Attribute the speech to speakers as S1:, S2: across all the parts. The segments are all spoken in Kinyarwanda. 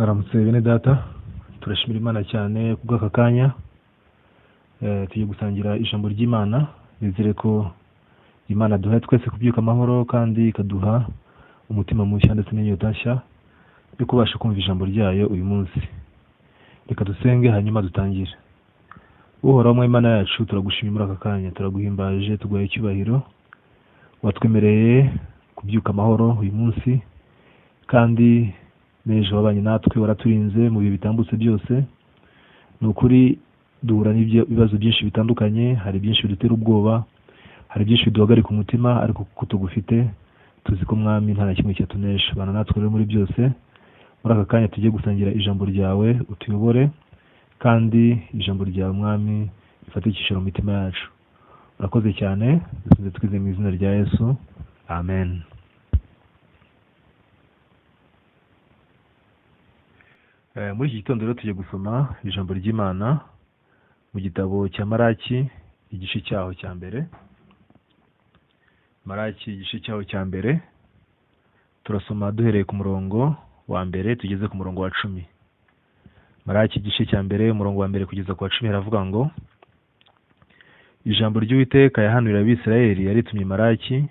S1: Mwaramutse bene data, turashimira Imana cyane kubw'aka kanya tugiye gusangira ijambo ry'Imana. Nizere ko Imana duhaye twese kubyuka amahoro kandi ikaduha umutima mushya ndetse n'inyota nshya yo kubasha kumva ijambo ryayo uyu munsi. Reka dusenge hanyuma dutangire. Uhoraho Mwami Imana yacu, turagushimira muri aka kanya, turaguhimbaje, tuguhaye icyubahiro. Watwemereye kubyuka amahoro uyu munsi, kandi n'ejo wabanye natwe, waraturinze mu bihe bitambutse byose. Ni ukuri duhura n'ibibazo byinshi bitandukanye, hari byinshi bidutera ubwoba, hari byinshi biduhagarika umutima, ariko kuko tugufite tuzi ko Mwami nta na kimwe cyatunesha. Bana natwe rero muri byose. Muri aka kanya tugiye gusangira ijambo ryawe, utuyobore, kandi ijambo ryawe Mwami rifate icyicaro mu mitima yacu. Urakoze cyane, dusinze twize mu izina rya Yesu, amen. Muri iki gitondo rero tugiye gusoma ijambo ry'Imana mu gitabo cya Maraki, igice cyaho cya mbere. Maraki igice cyaho cya mbere, turasoma duhereye ku murongo wa mbere tugeze ku murongo wa 10. Maraki igice cya mbere, umurongo wa mbere kugeza ku wa 10, haravuga ngo: Ijambo ry'Uwiteka yahanuriye Abisirayeli yaritumye Maraki,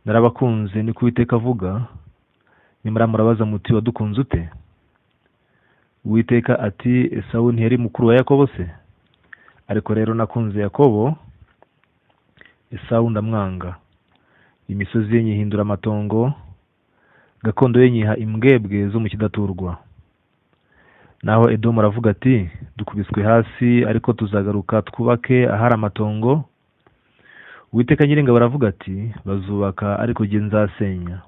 S1: narabakunze niko Uwiteka avuga, nyamara murabaza muti wadukunze ute? Uwiteka ati Esawu ntiyari mukuru wa Yakobo se? Ariko rero nakunze Yakobo, Esawu ndamwanga. Imisozi ye nyihindura amatongo, gakondo ye nyiha imbwebwe zo mu kidaturwa. Naho Edomu aravuga ati dukubiswe hasi, ariko tuzagaruka twubake ahari amatongo. Uwiteka Nyiringabo aravuga ati bazubaka, ariko jye nzasenya.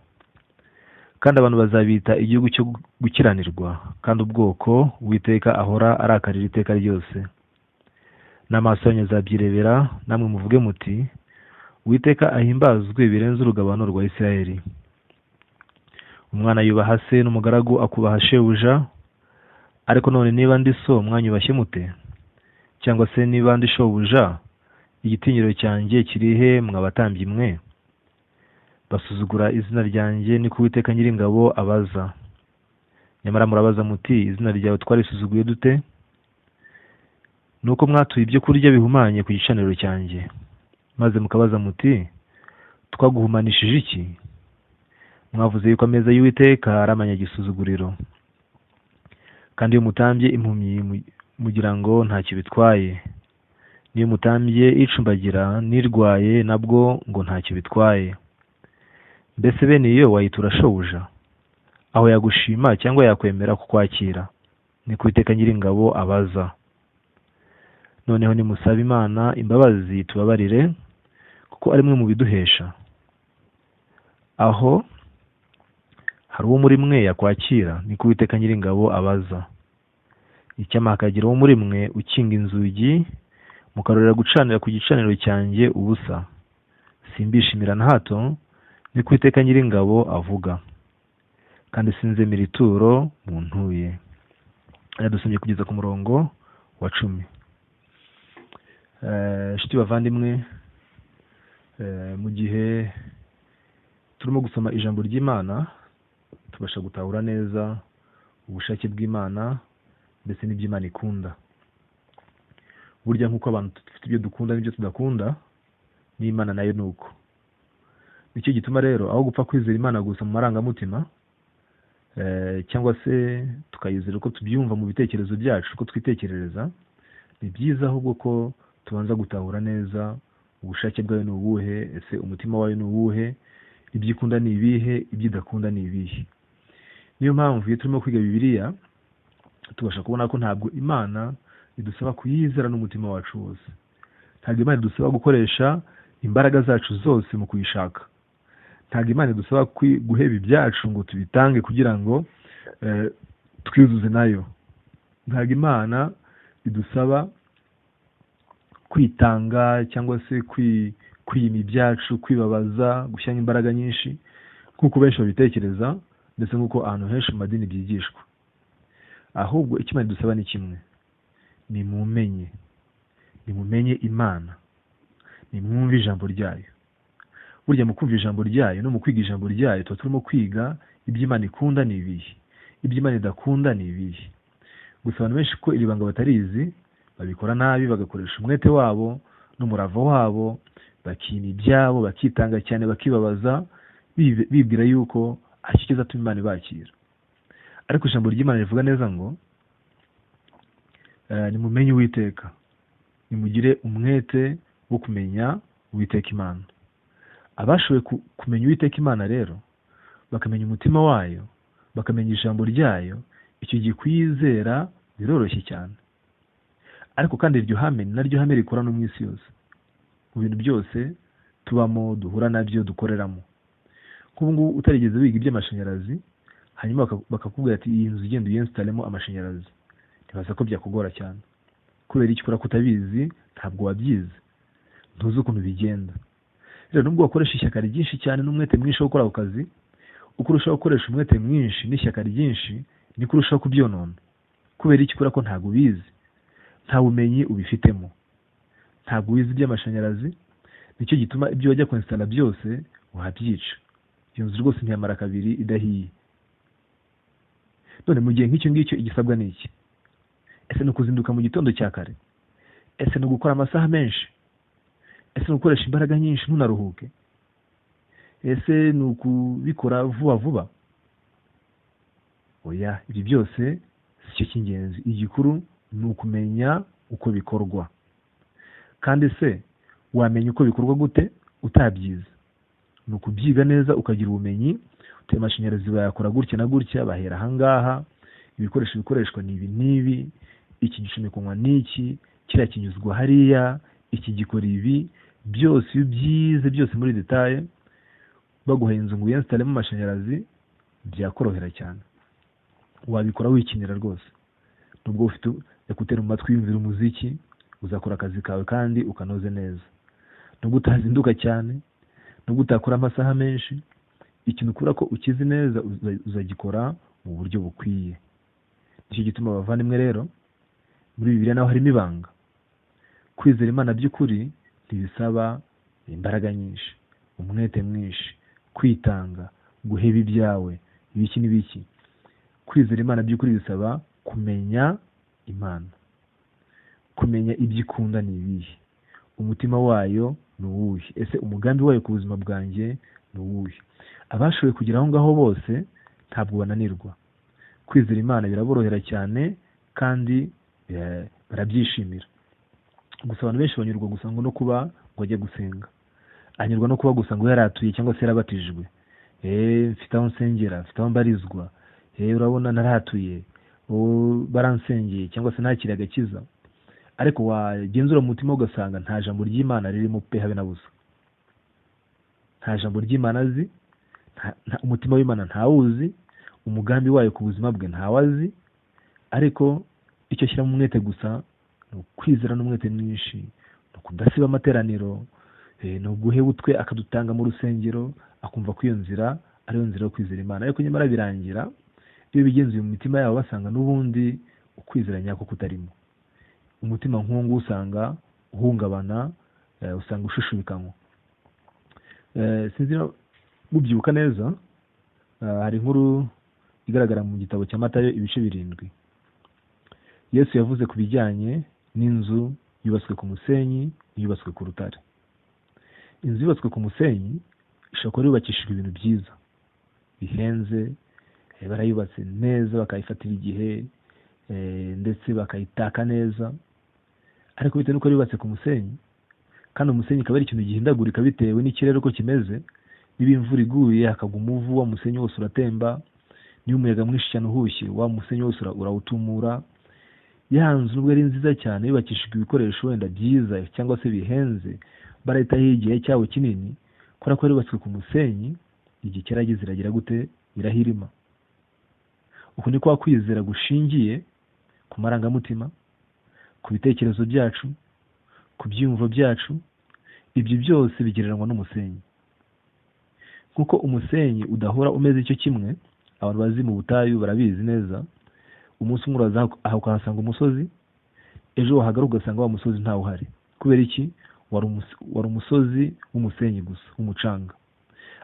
S1: Kandi abantu bazabita igihugu cyo gukiranirwa, kandi ubwoko Uwiteka ahora arakarira iteka ryose. N'amaso yanyu azabyirebera, namwe muvuge muti Uwiteka ahimbazwe birenze urugabano rwa Isirayeli. Umwana yubaha se, n'umugaragu akubaha shebuja. Ariko none niba ndi so, mwanyubashye mute? Cyangwa se niba ndi shobuja, igitinyiro cyanjye kirihe mwabatambyi mwe? Basuzugura izina ryanjye, niko Uwiteka Nyiringabo abaza. Nyamara murabaza muti izina ryawe twarisuzuguye dute? Nuko mwatuye ibyo kurya bihumanye ku gicaniro cyanjye. Maze mukabaza muti twaguhumanishije iki? Mwavuze yuko ameza y'Uwiteka ari amanyagisuzuguriro. Kandi iyo mutambye impumyi mugira ngo ntacyo bitwaye, n'iyo mutambye icumbagira n'irwaye nabwo ngo ntacyo bitwaye. Mbese bene iyo wayitura shobuja? Aho yagushima cyangwa yakwemera kukwakira? Niko Uwiteka Nyiringabo abaza. Noneho nimusabe Imana imbabazi tubabarire, kuko ari mwe mu biduhesha. Aho hari uwo muri mwe yakwakira? Niko Uwiteka Nyiringabo abaza. Icyampa hakagira uwo muri mwe ukinga inzugi, mukarorera gucanira ku gicaniro cyanjye ubusa. Simbishimira na hato, niko Uwiteka Nyiringabo avuga. Kandi sinzemera ituro muntuye. Yadusomye kugeza ku murongo wa 10. Inshuti bavandimwe, mu gihe turimo gusoma ijambo ry'Imana tubasha gutahura neza ubushake bw'Imana ndetse n'ibyo Imana ikunda. Burya nk'uko abantu dufite ibyo dukunda n'ibyo tudakunda, n'Imana nayo ni uko. Nicyo gituma rero aho gupfa kwizera Imana gusa mu marangamutima, cyangwa se tukayizera uko tubyumva mu bitekerezo byacu, uko twitekerereza, ni byiza ahubwo ko tubanza gutahura neza ubushake bwayo ni ubuhe, ese umutima wayo ni uwuhe, ibyo ikunda ni ibihe, ibyo idakunda ni ibihe. Niyo mpamvu iyo turimo kwiga Bibiliya tubasha kubona ko ntabwo Imana idusaba kuyizera n'umutima wacu wose. Ntabwo Imana idusaba gukoresha imbaraga zacu zose mu kuyishaka. Ntabwo Imana idusaba guheba ibyacu ngo tubitange kugira ngo twiyuzuze nayo. Ntabwo Imana idusaba kwitanga cyangwa se kwiyima ibyacu, kwibabaza, gushyiramo imbaraga nyinshi nk'uko benshi babitekereza, ndetse nk'uko ahantu henshi mu madini byigishwa. Ahubwo icyo Imana idusaba ni kimwe: nimumenye, nimumenye Imana, nimwumve ijambo ryayo. Burya mu kumva ijambo ryayo no mu kwiga ijambo ryayo tuba turimo kwiga ibyo Imana ikunda ni ibihe, Ibyo Imana idakunda ni ibihe? Gusa abantu benshi ko iri banga batarizi, babikora nabi, bagakoresha umwete wabo n'umurava wabo, bakina ibyabo, bakitanga cyane, bakibabaza, bibwira yuko aricyo kizatuma Imana ibakira. Ariko ijambo ry'Imana rivuga neza ngo nimumenye Uwiteka, nimugire umwete wo kumenya Uwiteka Imana. Abashoboye kumenya Uwiteka Imana rero, bakamenya umutima wayo, bakamenya ijambo ryayo, icyo gihe kuyizera biroroshye cyane. Ariko kandi iryo hame ni naryo hame rikora no mu isi yose, mu bintu byose tubamo, duhura nabyo, dukoreramo. Nk'ubu ngubu utarigeze wiga iby'amashanyarazi, hanyuma bakakubwira ati iyi nzu ugenda uyinstalemo amashanyarazi, ntibaza ko byakugora cyane. Kubera icyo ukora kutabizi, ntabwo wabyize, ntuzi ukuntu bigenda. Rero nubwo wakoresha ishyaka ryinshi cyane n'umwete mwinshi wo gukora ako kazi, uko urushaho gukoresha umwete mwinshi n'ishyaka ryinshi, niko urushaho kubyonona. Kubera icyo ukora ko ntabwo ubizi, nta bumenyi ubifitemo, ntabwo wize iby'amashanyarazi, nicyo gituma ibyo wajya kwensitara byose wabyica. Iyo nzu rwose ntiyamara kabiri idahiye. None mu gihe nk'icyo ngicyo igisabwa ni iki? Ese ni ukuzinduka mu gitondo cya kare? Ese ni ugukora amasaha menshi? Ese ni ugukoresha imbaraga nyinshi ntunaruhuke? Ese ni ukubikora vuba vuba? Oya, ibi byose si cyo cy'ingenzi. Igikuru ni ukumenya uko bikorwa. Kandi se wamenya uko bikorwa gute utabyize? Ni ukubyiga neza ukagira ubumenyi. Uti amashanyarazi bayakora gutya na gutya, bahera ahangaha, ibikoresho bikoreshwa ni ibi n'ibi, iki gicomekanywa n'iki, kiriya kinyuzwa hariya, iki gikora ibi, byose iyo ubyize byose muri detaye, baguha inzu ngo uyinstalemo amashanyarazi, byakorohera cyane. Wabikora wikinira rwose, nubwo ufite ekuteri mu matwi yumvira umuziki, uzakora akazi kawe kandi ukanoze neza. Nubwo utazinduka cyane, nubwo utakora amasaha menshi, ikintu ukura ko ukizi neza uzagikora mu buryo bukwiye. Nicyo gituma abavandimwe rero muri Bibiliya naho harimo ibanga. Kwizera Imana by'ukuri ntibisaba imbaraga nyinshi, umwete mwinshi, kwitanga, guheba ibyawe, ibiki n'ibiki. Kwizera Imana by'ukuri bisaba kumenya Imana, kumenya ibyo ikunda ni ibihe, umutima wayo ni uwuhe, ese umugambi wayo ku buzima bwanjye ni uwuhe. Abashoboye kugera aho ngaho bose ntabwo bananirwa. Kwizera Imana biraborohera cyane kandi barabyishimira. Gusa abantu benshi banyurwa gusa ngo no kuba ngo ajye gusenga, anyurwa no kuba gusa ngo yaratuye cyangwa se yarabatijwe. Mfite aho nsengera, mfite aho mbarizwa, urabona naratuye, baransengeye cyangwa se ntakiri agakiza. Ariko wagenzura mu mutima ugasanga nta jambo ry'Imana ririmo pe, habe na busa. Nta jambo ry'Imana azi, umutima w'Imana ntawuzi, umugambi wayo ku buzima bwe ntawazi. Ariko icyo ashyiramo umwete gusa ni ukwizera n'umwete mwinshi, ni ukudasiba amateraniro, ni uguheba utwe akadutanga mu rusengero, akumva ko iyo nzira ariyo nzira yo kwizera Imana. Ariko nyamara birangira iyo bigenzuye mu mitima yabo basanga n'ubundi ukwizera nyako kutarimo. Umutima nk'uwo usanga uhungabana, usanga ushushubikanwa. Sinzi mubyibuka neza, hari inkuru igaragara mu gitabo cya Matayo ibice 7. Yesu yavuze ku bijyanye n'inzu yubatswe ku musenyi n'iyubatswe ku rutare. Inzu yubatswe ku musenyi ishobora kuba yubakishijwe ibintu byiza bihenze, barayubatse neza, bakayifatira igihe, ndetse bakayitaka neza. Ariko bitewe n'uko yubatse ku musenyi, kandi umusenyi ikaba ari ikintu gihindagurika bitewe n'ikirere uko kimeze, niba imvura iguye hakagwa umuvu, wa musenyi wose uratemba, niba umuyaga mwinshi cyane uhushye, wa musenyi wose urawutumura. Ya nzu nubwo ari nziza cyane yubakishijwe ibikoresho wenda byiza cyangwa se bihenze, barayitaho igihe cyabo kinini, kubera ko yubatswe ku musenyi, igihe cyarageze iragira gute? Irahirima. Uku ni kwa kwizera gushingiye ku marangamutima, ku bitekerezo byacu, ku byiyumvo byacu. Ibyo byose bigereranywa n'umusenyi. Kuko umusenyi udahora umeze icyo kimwe, abantu bazi mu butayu barabizi neza. Umunsi umwe uraza aho ukahasanga umusozi, ejo wahagaruka ugasanga wa musozi ntawe uhari. Kubera iki? Wari umusozi w'umusenyi gusa, w'umucanga.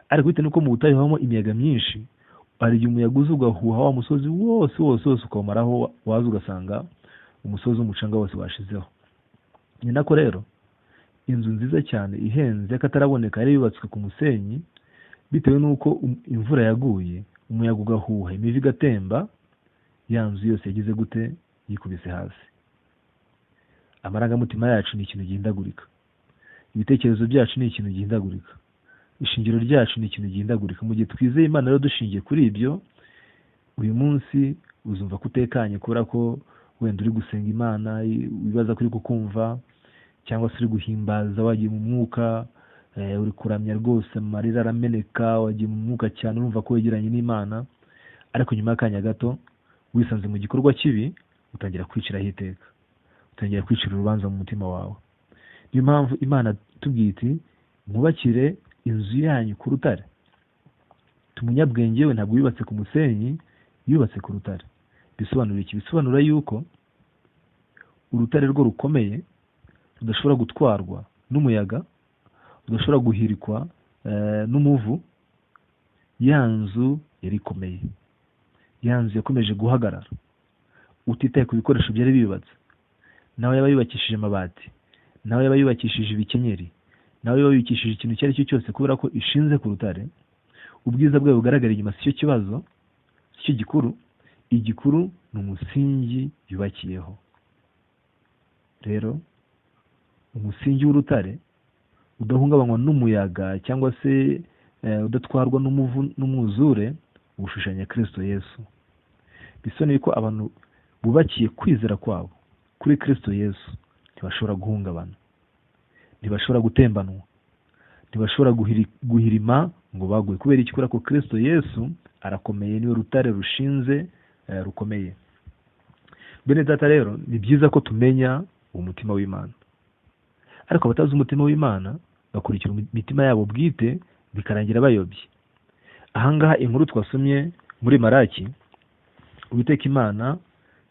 S1: Ariko bitewe n'uko mu butayu habamo imiyaga myinshi, Hari igihe umuyaga uza ugahuha wa musozi wose wose wose ukawumaraho, waza ugasanga umusozi w'umucanga wose washizeho. Ni nako rero inzu nziza cyane ihenze y'akataraboneka yari yubatswe ku musenyi, bitewe n'uko imvura yaguye, umuyaga ugahuha, imivu igatemba, ya nzu yose yagize gute? Yikubise hasi. Amarangamutima yacu ni ikintu gihindagurika, ibitekerezo byacu ni ikintu gihindagurika, ishingiro ryacu ni ikintu gihindagurika. Mu gihe twizeye Imana rero dushingiye kuri ibyo, uyu munsi uzumva ko utekanye kubera ko wenda uri gusenga Imana wibaza ko uri kukumva, cyangwa se uri guhimbaza wagiye mu mwuka, uri kuramya rwose amarira arameneka, wagiye mu mwuka cyane, urumva ko wegeranye n'Imana. Ariko nyuma y'akanya gato wisanze mu gikorwa kibi, utangira kwiciraho iteka, utangira kwicira urubanza mu mutima wawe. Niyo mpamvu Imana itubwiye iti mwubakire inzu yanyu ku rutare. Umunyabwenge we ntabwo yubatse ku musenyi, yubatse ku rutare. Bisobanura iki? Bisobanura yuko urutare rwo rukomeye, rudashobora gutwarwa n'umuyaga, rudashobora guhirikwa n'umuvu. Ya nzu yari ikomeye, ya nzu yakomeje guhagarara utitaye ku bikoresho byari biyubatse. Nawe yaba yubakishije amabati, nawe yaba yubakishije ibikenyeri, nawe yaba yubakishije ikintu icyo ari cyo cyose, kubera ko ishinze ku rutare, ubwiza bwayo bugaragara inyuma si cyo kibazo, si cyo gikuru. Igikuru ni umusingi yubakiyeho. Rero umusingi w'urutare udahungabanywa n'umuyaga cyangwa se udatwarwa n'umuvu n'umwuzure, ushushanya Kristo Yesu. Bisobanuye ko abantu bubakiye kwizera kwabo kuri Kristo Yesu ntibashobora guhungabana, ntibashobora gutembanwa, ntibashobora guhirima ngo bagwe. Kubera iki? Kubera ko Kristo Yesu arakomeye, niwe rutare rushinze rukomeye. Bene data rero ni byiza ko tumenya umutima w'Imana, ariko abatazi umutima w'Imana bakurikira imitima yabo bwite, bikarangira bayobye. Ahangaha inkuru twasomye muri Maraki, Uwiteka Imana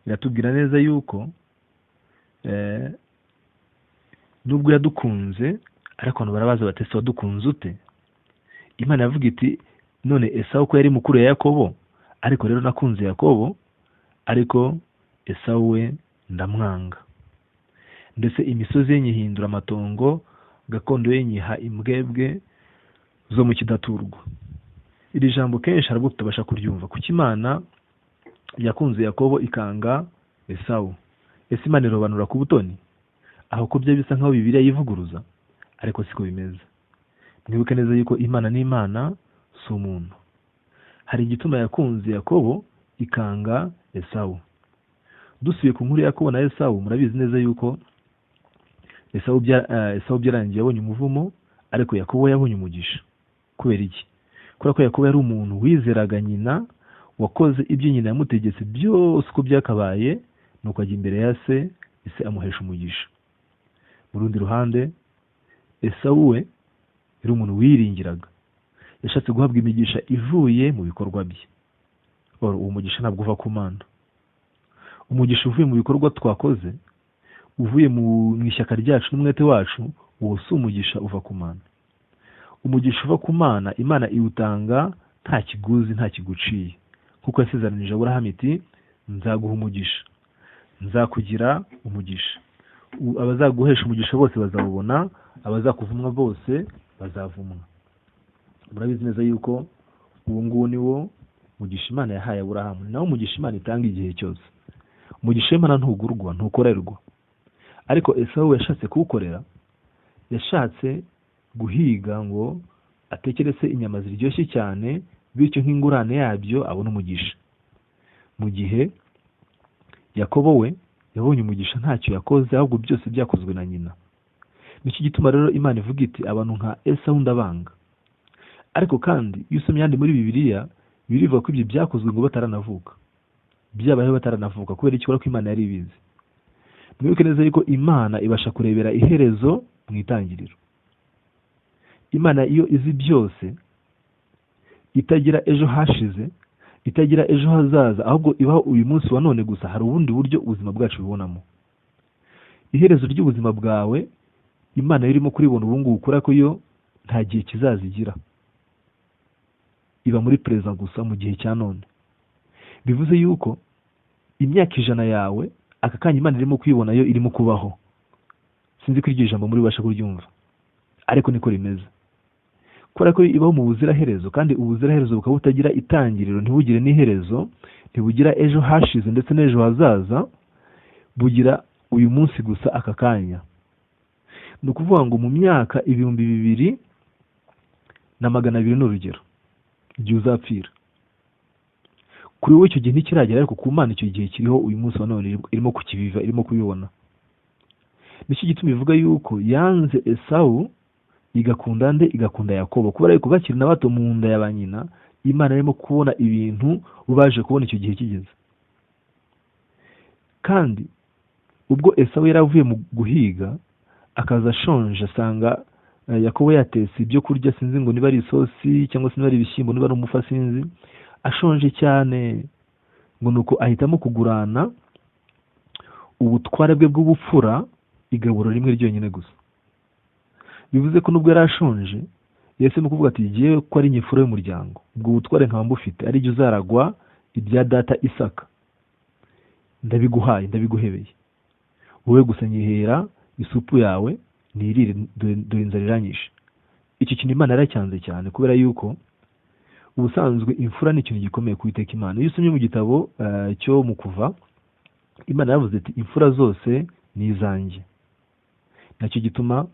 S1: iratubwira neza yuko nubwo yadukunze, ariko abantu barabaza bati ese wadukunze ute? Imana yavuga iti none Esawu ko yari mukuru ya Yakobo, ariko rero nakunze Yakobo, ariko Esawu we ndamwanga. Ndetse imisozi ye nyihindura amatongo, gakondo ye nyiha imbwebwe zo mu kidaturwa. Iri jambo kenshi hari ubwo tutabasha kuryumva. Kuki Imana yakunze Yakobo ikanga Esawu? Ese Imana irobanura ku butoni? Aho ko byo bisa nkaho Bibiliya yivuguruza, ariko siko bimeze. Mwibuke neza yuko Imana ni Imana, si umuntu. Hari igituma yakunze Yakobo ikanga Esawu. Dusubiye ku nkuru ya Yakobo na Esawu, murabizi neza yuko Esawu byarangiye yabonye umuvumo, ariko Yakobo yabonye umugisha. Kubera iki? Kubera ko Yakobo yari umuntu wizeraga nyina, wakoze ibyo nyina yamutegetse byose uko byakabaye, nuko ajya imbere ya se, ese amuhesha umugisha. Mu rundi ruhande, Esawu we yari umuntu wiringiraga, yashatse guhabwa imigisha ivuye mu bikorwa bye. Uwo mugisha ntabwo uva ku Mana. Umugisha uvuye mu bikorwa twakoze, uvuye mu ishyaka ryacu n'umwete wacu, uwo si umugisha uva ku Mana. Umugisha uva ku Mana, Imana iwutanga nta kiguzi, nta kiguciye, kuko yasezeranije Aburahamu iti nzaguha umugisha, nzakugira umugisha, abazaguhesha umugisha bose bazawubona, abazakuvumwa bose bazavumwa. Murabizi neza yuko uwo nguwo ni wo mugisha Imana yahaye Aburahamu, ni nawo mugisha Imana itanga igihe cyose. Umugisha w'Imana ntugurwa, ntukorerwa. Ariko Esawu yashatse kuwukorera, yashatse guhiga ngo atekerese inyama ziryoshye cyane, bityo nk'ingurane yabyo abone umugisha. Mu gihe Yakobo we yabonye umugisha ntacyo yakoze, ahubwo byose byakozwe na nyina. Nicyo gituma rero Imana ivuga iti abantu nka Esawu ndabanga. Ariko kandi iyo usomye yandi muri Bibiliya, birivuga ko ibyo byakozwe ngo bataranavuka, byabayeho bataranavuka. Kubera iki? Kubera ko Imana yari ibizi. Mwibuke neza yuko Imana ibasha kurebera iherezo mu itangiriro. Imana iyo izi byose, itagira ejo hashize, itagira ejo hazaza, ahubwo ibaho uyu munsi wa none gusa. Hari ubundi buryo ubuzima bwacu bubonamo. Iherezo ry'ubuzima bwawe Imana irimo kuribona ubu ngubu, kubera ko yo nta gihe kizazigira. iba muri present gusa, mu gihe cya none. Bivuze yuko imyaka 100 yawe aka kanya Imana irimo kuyibona, yo irimo kubaho. Sinzi ko iryo jambo muri bubashe kuryumva, ariko niko rimeze. Kubera ko ibaho mu buziraherezo, kandi ubuziraherezo bukaba butagira itangiriro, ntibugire n'iherezo, ntibugira ejo hashize ndetse n'ejo hazaza, bugira uyu munsi gusa, aka kanya. Ni ukuvuga ngo mu myaka 2200, ni urugero, igihe uzapfira, kuri wowe icyo gihe ntikiragera, ariko ku Mana icyo gihe kiriho uyu munsi wa none, irimo kukibiva, irimo kubibona. Nicyo gituma ivuga yuko yanze Esawu igakunda nde? Igakunda Yakobo. Kubera yuko bakiri na bato mu nda ya ba nyina, Imana irimo kubona ibintu baje kubona icyo gihe kigeze. Kandi ubwo Esawu yari avuye mu guhiga, akaza ashonje, asanga Yakobo yatetse ibyo kurya, sinzi ngo niba ari isosi cyangwa se niba ari ibishyimbo, niba ari umufa, sinzi, ashonje cyane, ngo nuko ahitamo kugurana ubutware bwe bw'ubupfura igaburo rimwe ryonyine gusa. Bivuze ko nubwo yari ashonje, yahisemo kuvuga ati: "Jyewe ko ari imfura y'umuryango, ubwo butware nkaba mbufite, ari jye uzaragwa ibya data Isaka, ndabiguhaye, ndabiguhebeye, wowe gusa nyihera isupu yawe nirire, dore inzara iranyishe." Icyo kintu Imana yaracyanze cyane, kubera yuko ubusanzwe imfura ni ikintu gikomeye ku Uwiteka Imana. Iyo usomye mu gitabo cyo mu Kuva, Imana yavuze iti: "Imfura zose ni izanjye." Nacyo gituma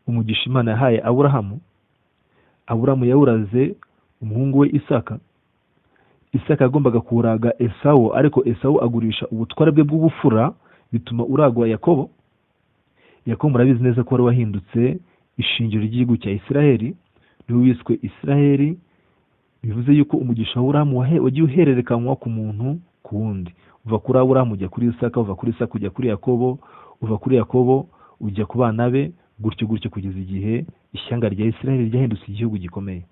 S1: umugisha Imana yahaye Aburahamu, Aburahamu yawuraze umuhungu we Isaka. Isaka yagombaga kuwuraga Esawu, ariko Esawu agurisha ubutware bwe bw'ubufura, bituma uragwa Yakobo. Yakobo murabizi neza ko wari wahindutse ishingiro ry'igihugu cya Isiraheli, niwe wiswe Isiraheli. Bivuze yuko umugisha wa Aburahamu wagiye uhererekanywa ku muntu ku wundi, uva kuri Aburahamu ujya kuri Isaka, uva kuri Isaka ujya kuri Yakobo, uva kuri Yakobo ujya ku bana be, gutyo gutyo, kugeza igihe ishyanga rya Isiraheli ryahindutse igihugu gikomeye.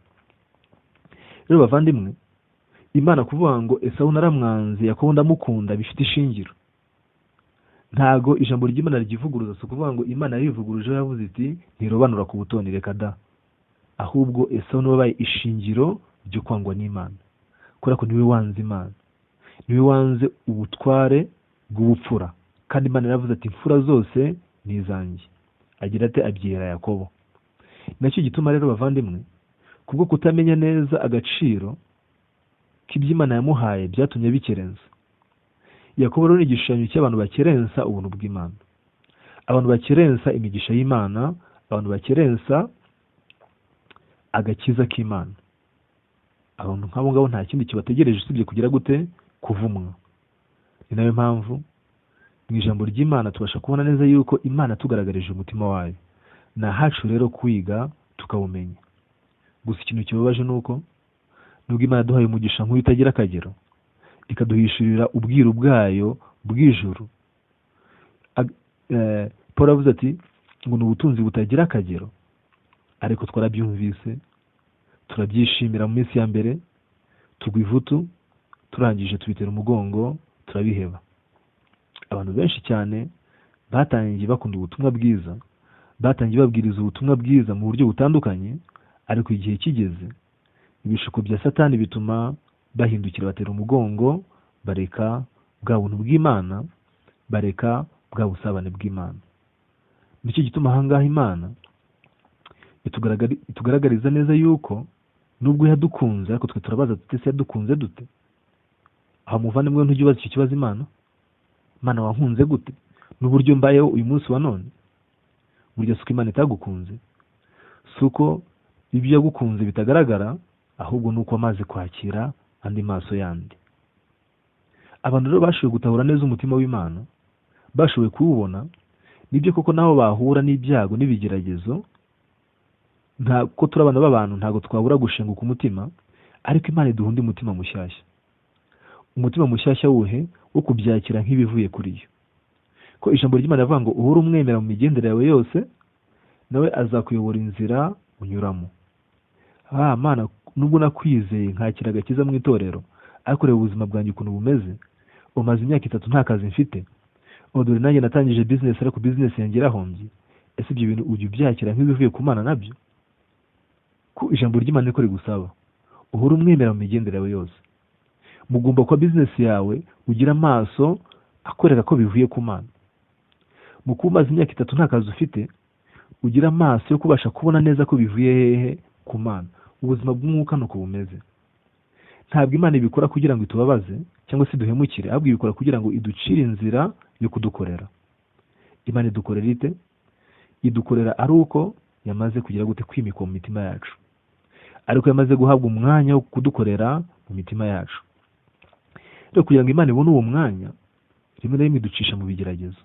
S1: Rero bavandimwe, Imana kuvuga ngo Esawu naramwanze, Yakobo ndamukunda, bifite ishingiro. Ntago ijambo ry'Imana ryivuguruza. Si ukuvuga ngo Imana yarivuguruje, yavuze iti ntirobanura ku butoni, reka da. Ahubwo Esawu niwe wabaye ishingiro ryo kwangwa n'Imana, kubera ko niwe wanze Imana, niwe wanze ubutware bw'ubupfura, kandi Imana yaravuze ati: "Imfura zose ni izanjye." Agira ate? Abyihera Yakobo. Nacyo gituma rero bavandimwe, kubwo kutamenya neza agaciro k'ibyo Imana yamuhaye, byatumye bikerensa. Yakobo rero ni igishushanyo cy'abantu bakerensa ubuntu bw'Imana, abantu bakerensa imigisha y'Imana, abantu bakerensa agakiza k'Imana. Abantu nk'abo ngabo nta kindi kibategereje usibye kugira gute? Kuvumwa. Ni nayo mpamvu mu ijambo ry'Imana tubasha kubona neza yuko Imana tugaragarije umutima wayo. Ni ahacu rero kwiga tukawumenya. Gusa ikintu kibabaje ni uko nubwo Imana yaduhaye umugisha nk'uyu utagira akagero, ikaduhishurira ubwiru bwayo bw'ijuru, Paul avuze ati ngo ni ubutunzi butagira akagero, ariko twarabyumvise, turabyishimira mu minsi ya mbere, tugwa ivutu, turangije tubitera umugongo, turabiheba. Abantu benshi cyane batangiye bakunda ubutumwa bwiza, batangiye babwiriza ubutumwa bwiza mu buryo butandukanye, ariko igihe kigeze ibishuko bya Satani bituma bahindukira, batera umugongo, bareka bwa buntu bw'Imana, bareka bwa busabane bw'Imana. Nicyo gituma ahangaha Imana itugaragariza neza yuko nubwo yadukunze, ariko twe turabaza tuti: "Ese yadukunze dute?" Aho muvandimwe, ntujya ubaza icyo kibazo Imana? "Imana, wankunze gute n'uburyo mbayeho uyu munsi wa none?" Burya si uko Imana itagukunze, si uko ibyo yagukunze bitagaragara, ahubwo ni uko amaze kwakira andi maso yandi. Abantu rero bashoboye gutahura neza umutima w'Imana, bashoboye kuwubona, nibyo koko naho bahura n'ibyago n'ibigeragezo, nta ko turi abana b'abantu, ntabwo twabura gushenguka umutima, ariko Imana iduha undi mutima mushyashya. Umutima mushyashya wuhe? Wo kubyakira nk'ibivuye kuri yo. Ko ijambo ry'Imana rivuga ngo uhore umwemera mu migendere yawe yose, nawe azakuyobora inzira unyuramo. Ah Mana, nubwo nakwizeye nkakira agakiza mu itorero, ariko reba ubuzima bwanjye ukuntu bumeze. Umaze imyaka 3 nta kazi mfite, dore nanjye natangije business, ariko business yanjye irahombye. Ese ibyo bintu ujya ubyakira nk'ibivuye ku Mana nabyo? Ko ijambo ry'Imana niko rigusaba, Uhora umwemera mu migendere yawe yose. Mugomba kuba bizinesi yawe ugira amaso akwereka ko bivuye ku Mana. Mu kuba umaze imyaka 3 nta kazi ufite, ugira amaso yo kubasha kubona neza ko bivuye hehe? Ku Mana. Ubuzima bw'umwuka nuko bumeze. Ntabwo Imana ibikora kugira ngo itubabaze cyangwa se iduhemukire, ahubwo ibikora kugira ngo iducire inzira yo kudukorera. Imana idukorera ite? Idukorera ari uko yamaze kugira gute? Kwimikwa mu mitima yacu, ariko yamaze guhabwa umwanya wo kudukorera mu mitima yacu. Rero kugira ngo Imana ibone uwo mwanya, rimwe na rimwe iducisha mu bigeragezo,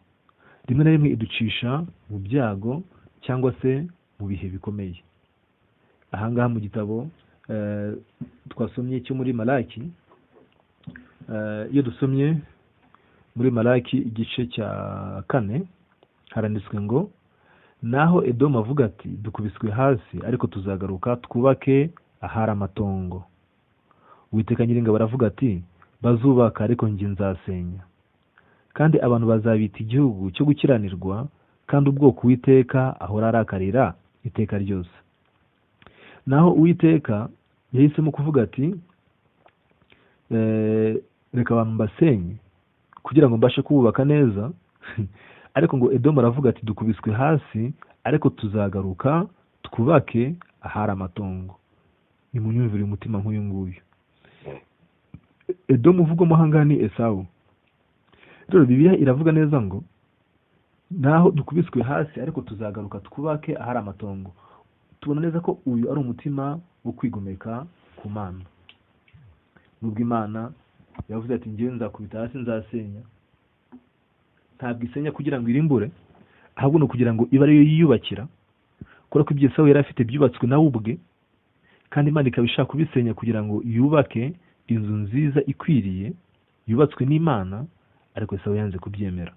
S1: rimwe na rimwe iducisha mu byago cyangwa se mu bihe bikomeye. Ahangaha mu gitabo twasomye cyo muri Malaki, iyo dusomye muri Malaki igice cya 4, haranditswe ngo: naho Edomu avuga ati dukubiswe hasi, ariko tuzagaruka twubake ahari amatongo. Uwiteka Nyiringabo aravuga ati bazubaka, ariko njye nzasenya, kandi abantu bazabita igihugu cyo gukiranirwa, kandi ubwoko Uwiteka ahora arakarira iteka ryose. Naho Uwiteka yahisemo kuvuga ati reka abantu mbasenye kugira ngo mbashe kububaka neza, ariko ngo Edomu aravuga ati dukubiswe hasi, ariko tuzagaruka twubake ahari amatongo. Nimunyumvire umutima nk'uyu nguyu. Edomu uvugwamo ahangaha ni Esawu. Rero Bibiliya iravuga neza ngo naho dukubiswe hasi, ariko tuzagaruka twubake ahari amatongo. Tubona neza ko uyu ari umutima wo kwigomeka ku Mana. Nubwo Imana yavuze ati njyewe nzakubita hasi nzasenya, ntabwo isenya kugira ngo irimbure, ahubwo ni ukugira ngo ibe ariyo yiyubakira, kubera ko ibyo Esawu yari afite byubatswe nawe ubwe, kandi Imana ikaba ishaka kubisenya kugira ngo yubake inzu nziza ikwiriye yubatswe n'Imana. Ariko Esawu yanze kubyemera,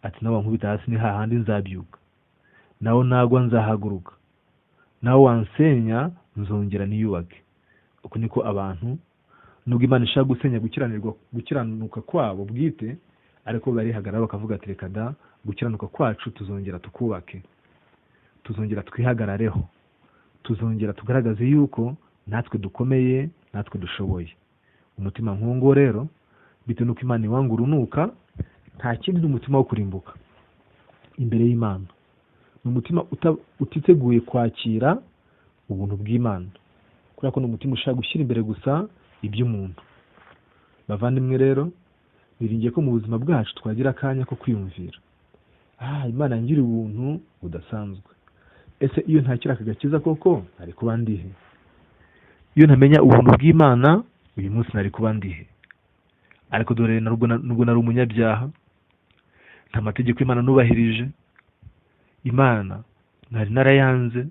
S1: ati nawe wankubita hasi ni hahandi nzabyuka, nawe nagwa nzahaguruka, nawe wansenya nzongera niyubake. Uko niko abantu, nubwo Imana ishaka gusenya gukiranuka kwabo bwite, ariko barihagarara bakavuga ati reka da, gukiranuka kwacu tuzongera tukubake, tuzongera twihagarareho, tuzongera tugaragaze yuko natwe dukomeye, natwe dushoboye. Umutima nk'uwo rero, bitewe n'uko Imana iwanga urunuka, nta kindi ni umutima wo kurimbuka imbere y'Imana. Ni umutima utiteguye kwakira ubuntu bw'Imana, kubera ko ni umutima ushaka gushyira imbere gusa iby'umuntu. Bavandimwe rero, niringiye ko mu buzima bwacu twagira akanya ko kwiyumvira, Imana yangiriye ubuntu budasanzwe. Ese iyo ntakira aka gakiza koko nari kuba ndihe? Iyo ntamenya ubuntu bw'Imana uyu munsi nari kuba ndihe? Ariko dore nubwo nari umunyabyaha, nta mategeko Imana nubahirije, Imana nari narayanze,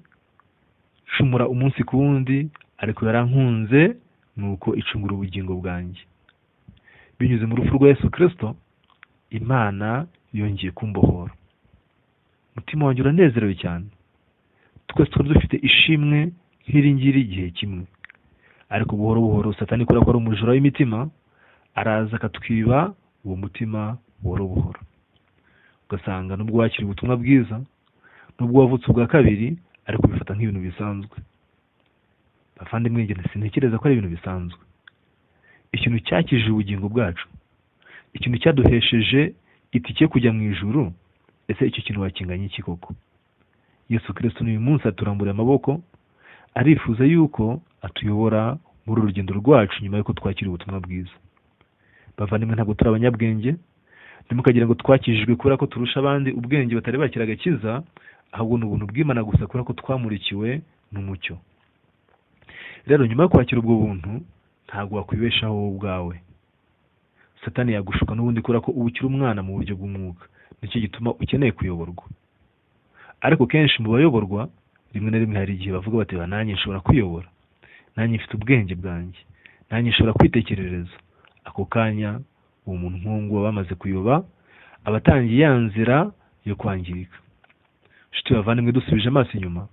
S1: nshumura umunsi ku wundi, ariko yarankunze, nuko icungura ubugingo bwanjye. Binyuze mu rupfu rwa Yesu Kristo, Imana yongeye kumbohora. Umutima wanjye uranezerewe cyane. Twese twari dufite ishimwe nk'iri ngiri igihe kimwe, ariko buhoro buhoro Satani, kubera ko ari umujura w'imitima, araza akatwiba uwo mutima buhoro buhoro. Ugasanga nubwo wakira ubutumwa bwiza, nubwo wavutse ubwa kabiri, ariko ubifata nk'ibintu bisanzwe. Bavandimwe, njye sintekereza ko ari ibintu bisanzwe. Ikintu cyakijije ubugingo bwacu, ikintu cyaduhesheje itike yo kujya mu ijuru, ese icyo kintu wakinganya iki koko? Yesu Kristo n'uyu munsi aturamburiye amaboko, arifuza yuko atuyobora muri uru rugendo rwacu nyuma y'uko twakira ubutumwa bwiza. Bavandimwe, ntabwo turi abanyabwenge, ntimukagira ngo twakijijwe kubera ko turusha abandi ubwenge batari bakira agakiza, ahubwo ni ubuntu bw'Imana gusa kubera ko twamurikiwe n'umucyo. Rero nyuma yo kwakira ubwo buntu, ntabwo wakwibeshaho wowe ubwawe. Satani yagushuka n'ubundi kubera ko uba ukiri umwana mu buryo bw'umwuka, nicyo gituma ukeneye kuyoborwa. Ariko kenshi mu bayoborwa, rimwe na rimwe hari igihe bavuga bati nanjye nshobora kwiyobora, nanjye mfite ubwenge bwanjye, nanjye nshobora kwitekerereza. Ako kanya uwo muntu nk'uwo bamaze kuyoba, aba atangiye ya nzira yo kwangirika. Nshuti bavandimwe, dusubije amaso inyuma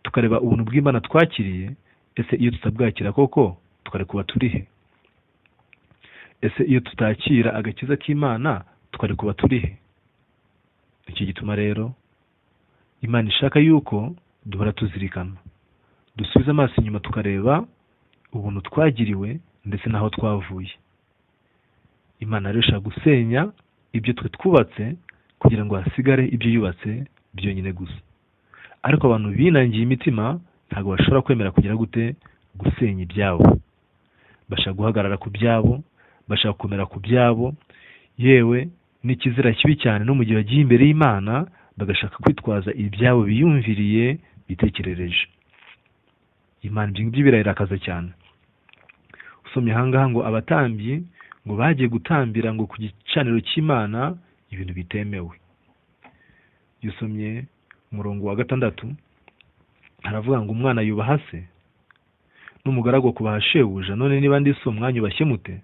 S1: tukareba ubuntu bw'Imana twakiriye, ese iyo tutabwakira koko twari kuba turihe? Ese iyo tutakira agakiza k'Imana twari kuba turihe? Nicyo gituma rero Imana ishaka yuko duhora tuzirikana, dusubize amaso inyuma tukareba Ubuntu twagiriwe ndetse n'aho twavuye. Imana rero ishaka gusenya ibyo twe twubatse kugira ngo hasigare ibyo yubatse byonyine gusa. Ariko abantu binangiye imitima ntabwo bashobora kwemera kugira gute? Gusenya ibyabo. Bashaka guhagarara ku byabo, bashaka gukomera ku byabo, yewe n'ikizira kibi cyane no mu gihe bagiye imbere y'Imana bagashaka kwitwaza ibyabo biyumviriye, bitekerereje. Imana ibyo ngibyo birayirakaza cyane. Usomye aha ngaha ngo abatambyi ngo bagiye gutambira ngo ku gicaniro cy'Imana ibintu bitemewe. Iyo usomye umurongo wa 6 haravuga ngo umwana yubaha se n'umugaragu akubaha shebuja, none niba ndi so mwanyubashye mute?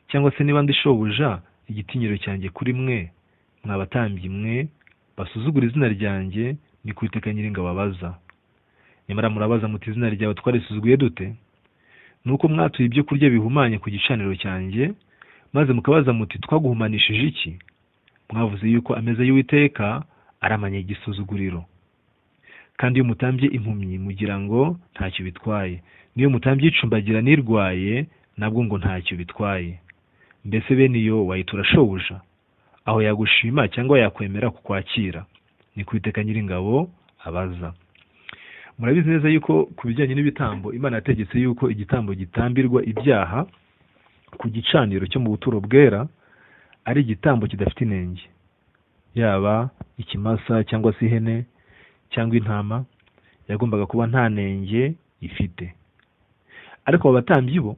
S1: Cyangwa se niba ndi shobuja, igitinyiro cyanjye kuri mwe mwabatambyi mwe basuzugura izina ryanjye, ni ku Uwiteka Nyiringabo abaza. Nyamara murabaza muti izina ryawe twarisuzuguye dute? Nuko mwatuye ibyo kurya bihumanye ku gicaniro cyanjye, maze mukabaza muti twaguhumanishije iki? Mwavuze yuko ameza y'Uwiteka aramanye igisuzuguriro. Kandi iyo mutambye impumyi mugira ngo ntacyo bitwaye, n'iyo mutambye icumbagira n'irwaye nabwo ngo ntacyo bitwaye. Mbese bene iyo wayitura shobuja? Aho yagushima cyangwa yakwemera kukwakira? Ni ku Uwiteka Nyiringabo abaza. Murabizi neza yuko ku bijyanye n'ibitambo Imana yategetse yuko igitambo gitambirwa ibyaha ku gicaniro cyo mu buturo bwera ari igitambo kidafite inenge, yaba ikimasa cyangwa se ihene cyangwa intama, yagombaga kuba nta nenge ifite. Ariko abo batambyi bo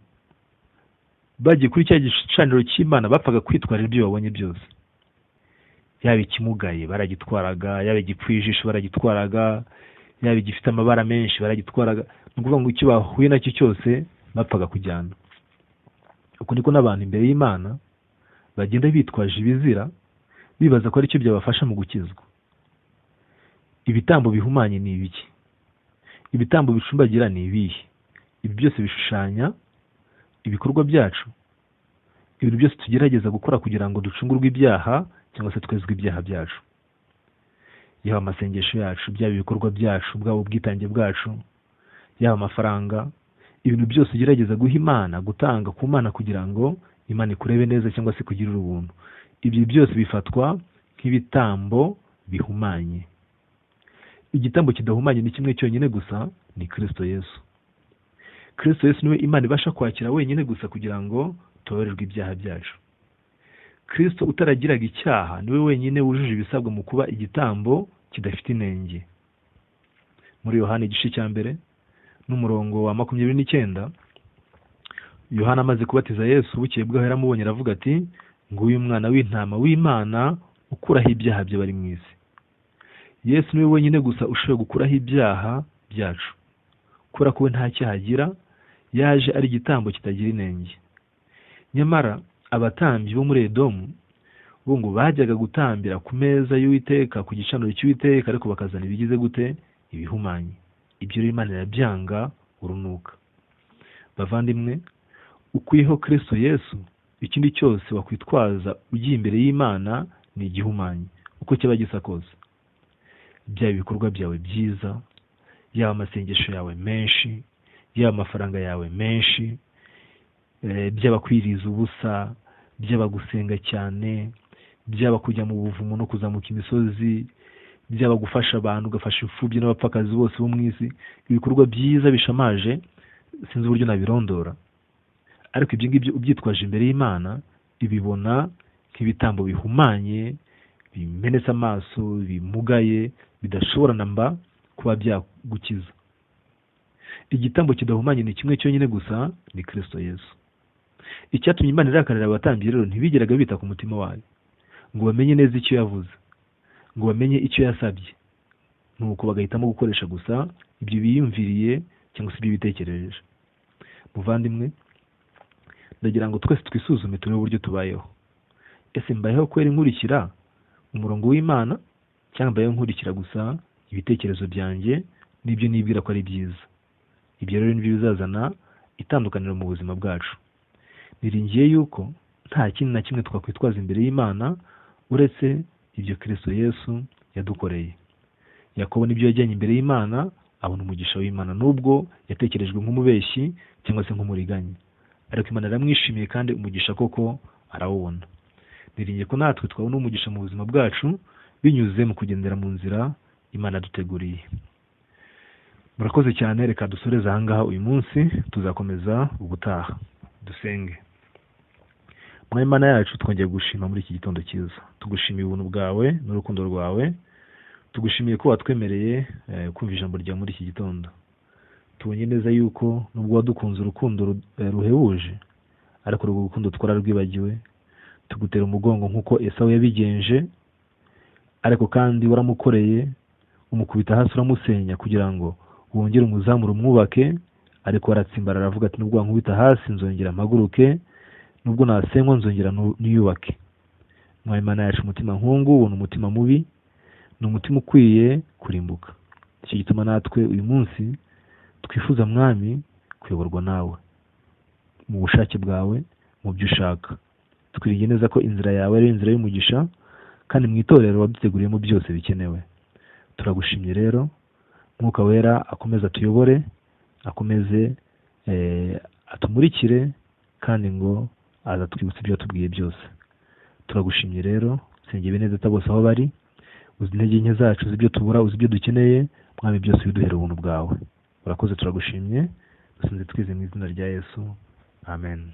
S1: bagiye kuri cya gicaniro cy'Imana bapfaga kwitwarira ibyo babonye byose, yaba ikimugaye baragitwaraga, yaba igipfuye ijisho baragitwaraga, yaba igifite amabara menshi baragitwaraga. Ni ukuvuga ngo icyo bahuye nacyo cyose bapfaga kujyana. Uko niko n'abantu imbere y'Imana bagenda bitwaje ibizira, bibaza ko aricyo byabafasha mu gukizwa. Ibitambo bihumanye ni ibiki? Ibitambo bicumbagira ni ibihe? Ibi byose bishushanya ibikorwa byacu, ibintu byose tugerageza gukora kugira ngo ducungurwe ibyaha cyangwa se twezwe ibyaha byacu. Yaba amasengesho yacu, byaba ibikorwa byacu, bwaba ubwitange bwacu, yaba amafaranga, ibintu byose ugerageza guha Imana, gutanga ku Mana kugira ngo Imana ikurebe neza cyangwa se ikugirire ubuntu, ibyo byose bifatwa nk'ibitambo bihumanye. Igitambo kidahumanye ni kimwe cyonyine gusa, ni Kristo Yesu. Kristo Yesu niwe Imana ibasha kwakira wenyine gusa kugira ngo tubabarirwe ibyaha byacu. Kristo utaragiraga icyaha niwe wenyine wujuje ibisabwa mu kuba igitambo kidafite inenge. Muri Yohana igice cya 1 n'umurongo wa 29, Yohana amaze kubatiza Yesu, bukeye bwaho yaramubonye aravuga ati nguyu umwana w'intama w'Imana ukuraho ibyaha by'abari mu isi. Yesu niwe wenyine gusa ushoboye gukuraho ibyaha byacu. Kubera ko we nta cyaha agira, yaje ari igitambo kitagira inenge. Nyamara abatambyi bo muri Edomu bo ngo bajyaga gutambira ku meza y'Uwiteka, ku gicaniro cy'Uwiteka, ariko bakazana ibigize gute? Ibihumanye. Ibyo rero Imana irabyanga urunuka. Bavandimwe, ukuyeho Kristo Yesu, ikindi cyose wakwitwaza ugiye imbere y'Imana ni igihumanye, uko cyaba gisa kose. Byaba ibikorwa byawe byiza, yaba amasengesho yawe menshi, yaba amafaranga yawe menshi, byaba kwiriza ubusa, byaba gusenga cyane, byaba kujya mu buvumo no kuzamuka imisozi, byaba gufasha abantu, ugafasha imfubyi n'abapfakazi bose bo mu isi, ibikorwa byiza bishamaje, sinzi uburyo nabirondora. Ariko ibyo ngibyo ubyitwaje imbere y'Imana, ibibona nk'ibitambo bihumanye, bimenetse amaso, bimugaye, bidashobora na mba kuba byagukiza. Igitambo kidahumanye ni kimwe cyonyine gusa, ni Kristo Yesu. Icyatumye Imana irakarira abatambyi rero, ntibigeraga bita ku mutima wayo ngo bamenye neza icyo yavuze, ngo bamenye icyo yasabye, nuko bagahitamo gukoresha gusa ibyo biyumviriye cyangwa se ibyo bitekereje. Muvandimwe, ndagira ngo twese twisuzume turebe uburyo tubayeho. Ese mbayeho kwera nkurikira umurongo w'Imana, cyangwa mbayeho nkurikira gusa ibitekerezo byanjye n'ibyo nibwira ko ari byiza? Ibyo rero nibyo bizazana itandukaniro mu buzima bwacu. Niringiye yuko nta kindi na kimwe twakwitwaza imbere y'Imana uretse ibyo Kristo Yesu yadukoreye. Yakobo nibyo yajyanye imbere y'Imana Abona umugisha w'Imana nubwo yatekerejwe nk'umubeshyi cyangwa se nk'umuriganya, ariko Imana yaramwishimiye kandi umugisha koko arawubona. Niringiye ko natwe twabona umugisha mu buzima bwacu binyuze mu kugendera mu nzira Imana yaduteguriye. Murakoze cyane, reka dusoreze ahangaha uyu munsi, tuzakomeza ubutaha. Dusenge. Mwami Imana yacu, twongeye gushima muri iki gitondo cyiza. Tugushimiye ubuntu bwawe n'urukundo rwawe, tugushimiye ko watwemereye kumva ijambo ryawe muri iki gitondo. Tubonye neza yuko nubwo wadukunze urukundo ruhebuje, ariko urwo rukundo twararwibagiwe, tugutera umugongo nk'uko Esawu yabigenje, ariko kandi waramukoreye, umukubita hasi uramusenya kugira ngo wongere umuzamure umwubake, ariko aratsimbarara aravuga ati nubwo wankubita hasi nzongera mpaguruke, nubwo nasenywa nzongera niyubake. Mwami Imana yacu, umutima nkungu ubona umutima mubi, ni umutima ukwiye kurimbuka. Nicyo gituma natwe uyu munsi twifuza Mwami kuyoborwa nawe mu bushake bwawe, mu byo ushaka. Twiringiye neza ko inzira yawe ari inzira y'umugisha, kandi mu itorero waduteguriyemo byose bikenewe. Turagushimye rero, Mwuka Wera akomeze atuyobore, akomeze atumurikire, kandi ngo azatwibutsa ibyo yatubwiye byose. Turagushimye rero, sengera bene data bose aho bari, uzi intege nke zacu, uzi ibyo tubura, uzi ibyo dukeneye, Mwami byose biduhere ubuntu bwawe. Urakoze, turagushimye, dusenze twize mu izina rya Yesu, amen.